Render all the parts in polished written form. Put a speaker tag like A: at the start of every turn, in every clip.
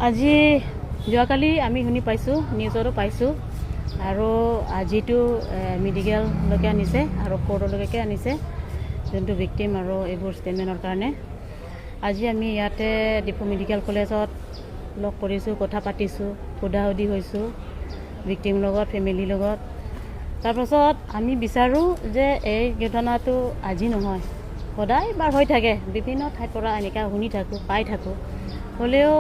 A: আজি যোৱাকালি আমি শুনি পাইছোঁ, নিউজতো পাইছোঁ আৰু আজিতো মেডিকেললৈকে আনিছে আৰু কোৰ্টলৈকে আনিছে যোনটো ভিক্টিম আৰু এইবোৰ ষ্টেটমেণ্টৰ কাৰণে। আজি আমি ইয়াতে ডিফু মেডিকেল কলেজত লগ কৰিছোঁ, কথা পাতিছোঁ, সোধা সুধি হৈছোঁ ভিক্টিম লগত, ফেমিলিৰ লগত। তাৰপাছত আমি বিচাৰোঁ যে এই ঘটনাটো আজি নহয়, সদায় বাৰ হৈ থাকে। বিভিন্ন ঠাইৰ পৰা এনেকুৱা শুনি থাকোঁ, পাই থাকোঁ, হ'লেও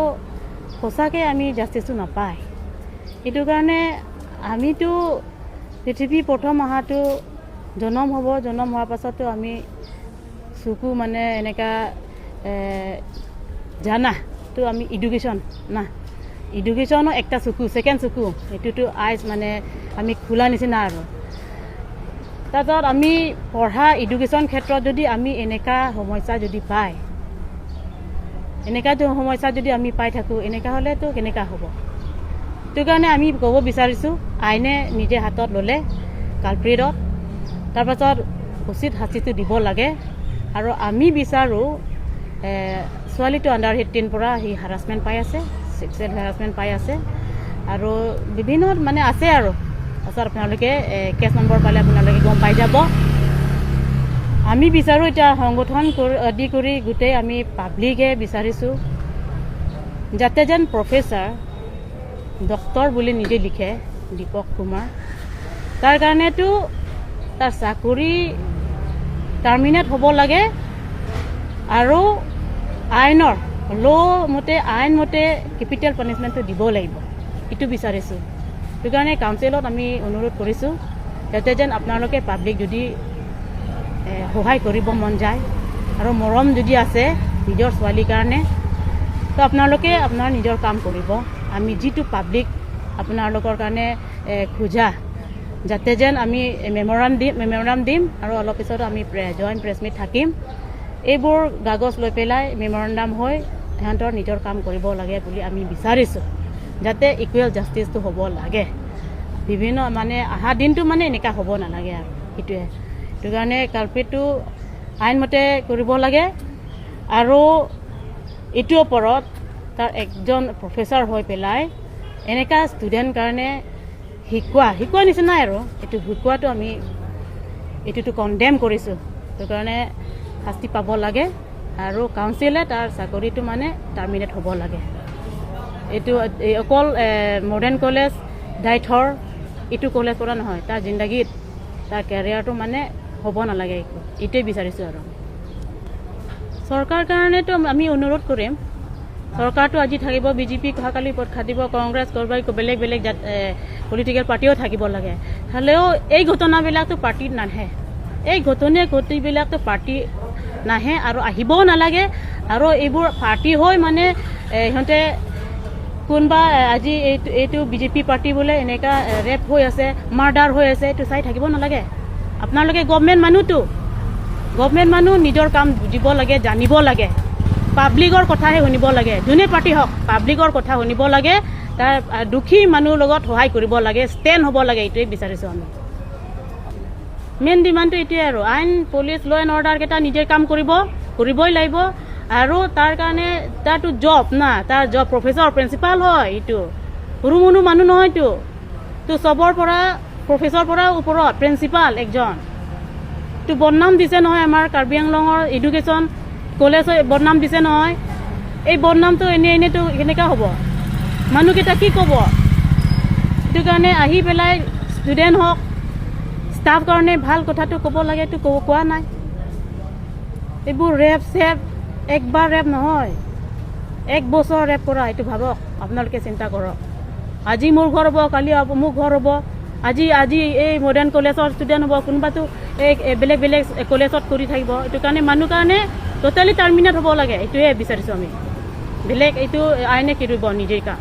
A: সঁচাকৈ আমি জাষ্টিছটো নাপায়। এইটো কাৰণে আমিতো পৃথিৱী প্ৰথম অহাটো জনম হ'ব, জনম হোৱাৰ পাছতো আমি চকু মানে এনেকুৱা জানাটো আমি এডুকেশ্যন না, এডুকেশ্যনো একটা চকু, ছেকেণ্ড চকু, এইটোতো আইজ মানে আমি খোলা নিচিনা। আৰু তাৰপিছত আমি পঢ়া এডুকেশ্যন ক্ষেত্ৰত যদি আমি এনেকুৱা সমস্যা যদি পায়, এনেকুৱা সমস্যা যদি আমি পাই থাকোঁ, এনেকুৱা হ'লেতো কেনেকুৱা হ'ব? সেইটো কাৰণে আমি ক'ব বিচাৰিছোঁ, আইনে নিজে হাতত ল'লে কালপ্ৰিটত তাৰপাছত উচিত শাস্তিটো দিব লাগে। আৰু আমি বিচাৰোঁ, ছোৱালীটো আণ্ডাৰ 18 পৰা সি হাৰাচমেণ্ট পাই আছে, ছেক্সুৱেল হাৰাচমেণ্ট পাই আছে আৰু বিভিন্ন মানে আছে। আৰু তাৰপাছত আপোনালোকে কেছ নম্বৰ পালে আপোনালোকে গম পাই যাব। আমি বিচাৰোঁ, এতিয়া সংগঠন আদি কৰি গোটেই আমি পাব্লিকে বিচাৰিছোঁ যাতে যেন প্ৰফেচাৰ ডক্তৰ বুলি নিজে লিখে দীপক কুমাৰ, তাৰ কাৰণেতো তাৰ চাকৰি টাৰ্মিনেট হ'ব লাগে আৰু আইনৰ ল' মতে, আইন মতে কেপিটেল পানিছমেণ্টটো দিব লাগিব, এইটো বিচাৰিছোঁ। সেইটো কাৰণে কাউন্সিলত আমি অনুৰোধ কৰিছোঁ যাতে যেন আপোনালোকে পাব্লিক যদি সহায় কৰিব মন যায় আৰু মৰম যদি আছে নিজৰ ছোৱালীৰ কাৰণে, তো আপোনালোকে আপোনাৰ নিজৰ কাম কৰিব। আমি যিটো পাব্লিক আপোনালোকৰ কাৰণে খোজা যাতে যেন আমি মেমৰাম দিম আৰু অলপ পিছত আমি জইণ্ট প্ৰেছ মিট থাকিম। এইবোৰ কাগজ লৈ পেলাই মেমৰাণ্ডাম হৈ সিহঁতৰ নিজৰ কাম কৰিব লাগে বুলি আমি বিচাৰিছোঁ, যাতে ইকুৱেল জাষ্টিছটো হ'ব লাগে। বিভিন্ন মানে অহা দিনটো মানে এনেকুৱা হ'ব নালাগে আৰু সেইটোৱে। সেইটো কাৰণে কালপ্ৰিটটো আইনমতে কৰিব লাগে আৰু এইটোৰ ওপৰত তাৰ একজন প্ৰফেচাৰ হৈ পেলাই এনেকুৱা ষ্টুডেণ্ট কাৰণে শিকোৱা শিকোৱা নিচিনাই আৰু এইটো শিকোৱাটো আমি এইটোতো কণ্ডেম কৰিছোঁ। সেইটো কাৰণে শাস্তি পাব লাগে আৰু কাউন্সিলে তাৰ চাকৰিটো মানে টাৰ্মিনেট হ'ব লাগে। এইটো এই অকল মডাৰ্ণ কলেজ ডাইথৰ এইটো কলেজ পৰা নহয়, তাৰ জিন্দাগীত তাৰ কেৰিয়াৰটো মানে হ'ব নালাগে একো, এইটোৱে বিচাৰিছোঁ। আৰু চৰকাৰ কাৰণেতো আমি অনুৰোধ কৰিম, চৰকাৰটো আজি থাকিব বিজেপি, অহাকালি থাকিব কংগ্ৰেছ, ক'ৰবাত বেলেগ বেলেগ জাত পলিটিকেল পাৰ্টিও থাকিব লাগে। হ'লেও এই ঘটনাবিলাকতো পাৰ্টিত নাহে, এই ঘটনা ঘটিবিলাকতো পাৰ্টি নাহে আৰু আহিবও নালাগে। আৰু এইবোৰ পাৰ্টি হৈ মানে সিহঁতে কোনোবা আজি এইটো বিজেপি পাৰ্টি বোলে এনেকুৱা ৰেপ হৈ আছে, মাৰ্ডাৰ হৈ আছে, এইটো চাই থাকিব নালাগে। আপোনালোকে গভমেণ্ট মানুহটো, গভমেণ্ট মানুহ নিজৰ কাম বুজিব লাগে, জানিব লাগে, পাব্লিকৰ কথাহে শুনিব লাগে। যোনে পাৰ্টি হওক, পাব্লিকৰ কথা শুনিব লাগে, তাৰ দুখী মানুহৰ লগত সহায় কৰিব লাগে, ষ্টেণ্ড হ'ব লাগে, এইটোৱে বিচাৰিছোঁ আমি। মেইন ডিমাণ্ডটো এইটোৱে। আৰু আইন, পুলিচ, ল এণ্ড অৰ্ডাৰকেইটা নিজে কাম কৰিব, কৰিবই লাগিব। আৰু তাৰ কাৰণে তাৰতো জব না, তাৰ জব প্ৰফেচৰ প্ৰিন্সিপাল হয়, এইটো সৰু মনো মানুহ নহয়তো। তো চবৰ পৰা প্ৰফেচৰ পৰা ওপৰত প্ৰিন্সিপাল একজন তো বদনাম দিছে নহয়, আমাৰ কাৰ্বি আংলঙৰ এডুকেশ্যন কলেজৰ বদনাম দিছে নহয়। এই বদনামটো এনেই এনেইতো কেনেকুৱা হ'ব? মানুহকেইটা কি ক'ব? সেইটো কাৰণে আহি পেলাই ষ্টুডেণ্ট হওক, ষ্টাফ কাৰণে ভাল কথাটো ক'ব লাগে, এইটো ক'ব কোৱা নাই। এইবোৰ ৰেপ চেপ, একবাৰ ৰেপ নহয়, এক বছৰ ৰেপ কৰা, এইটো ভাবক আপোনালোকে, চিন্তা কৰক। আজি মোৰ ঘৰ হ'ব, কালি মোৰ ঘৰ হ'ব। আজি এই মডাৰ্ণ কলেজৰ ষ্টুডেণ্ট হ'ব, কোনোবাটো এই বেলেগ বেলেগ কলেজত কৰি থাকিব। এইটো কাৰণে মানুহ কাৰণে ট'টেলি টাৰ্মিনেট হ'ব লাগে, এইটোৱে বিচাৰিছোঁ আমি। বেলেগ এইটো আইনে কি কৰিব নিজেই কাম।